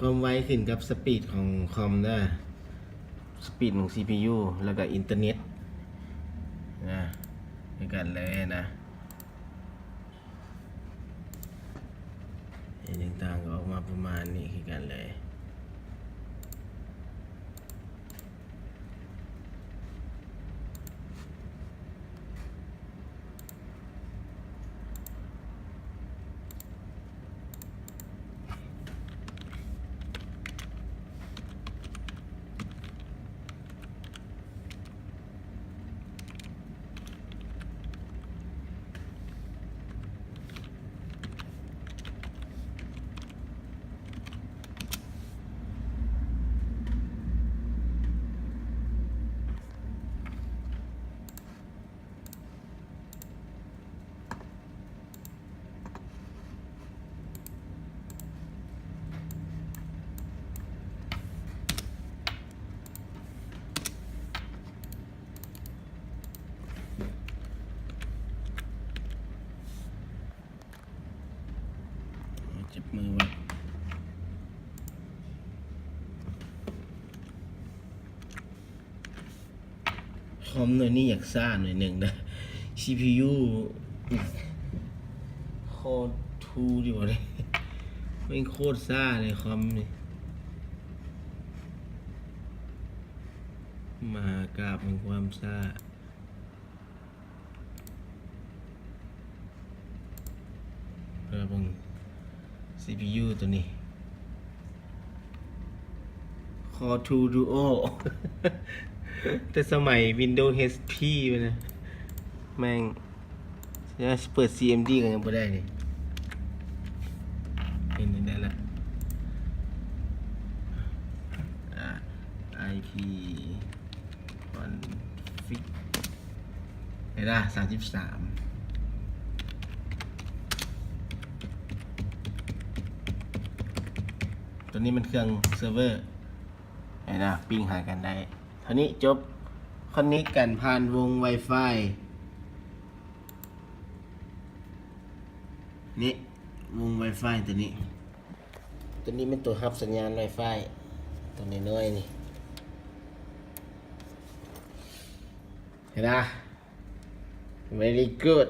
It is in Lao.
ຄວາມໄວຂຶ້ນກັບສະປີດຂອງຄອມເດີ ສະປີດຂອງ ຊີພີຢູ ແລ້ວກໍອິນເຕີເນັດນະ ຄືກັນເລີຍນະ. ຫຍັງຕ່າງໆກໍອອກມາປະມານນີ້ຄືກັນເລີຍ. ຈັບມືໄວ້. ຄອມໜ່ວຍນີ້ຢາກຊ້າໜ່ອຍໜຶ່ງເດີ ຊີພີຢູ ຄໍທູດີບໍ່ເດ ແມ່ງໂຄດຊ້າເລີຍຄອມນີ້ ມະຫາກາບແຫ່ງຄວາມຊ້າ. ເບິ່ງ ຊີພີຢູ ໂຕນີ້ ຄໍທູດູໂອ ແຕ່ສະໄໝວິນໂດເອັກພີພຸ້ນນະ ແມ່ງ ຊິເປີດຊີເອັມດີກໍຍັງບໍ່ໄດ້ນີ້ ເຫັນໄດ້ລະ ອາ ໄອພີ ຄອນຟິກ ເວລາສາມສິບສາມ ຕົວນີ້ມັນເຄື່ອງເຊີເວີ ເຫັນນະ ປິງຫາກັນໄດ້ ເທົ່ານີ້ຈົບ ຄອນເນັກກັນຜ່ານວົງໄວຟາຍ ນີ້ ວົງໄວຟາຍຕົວນີ້ ຕົວນີ້ແມ່ນຕົວຮັບສັນຍານໄວຟາຍ ຕົວນ້ອຍໆນີ້ ເຫັນນະ very good.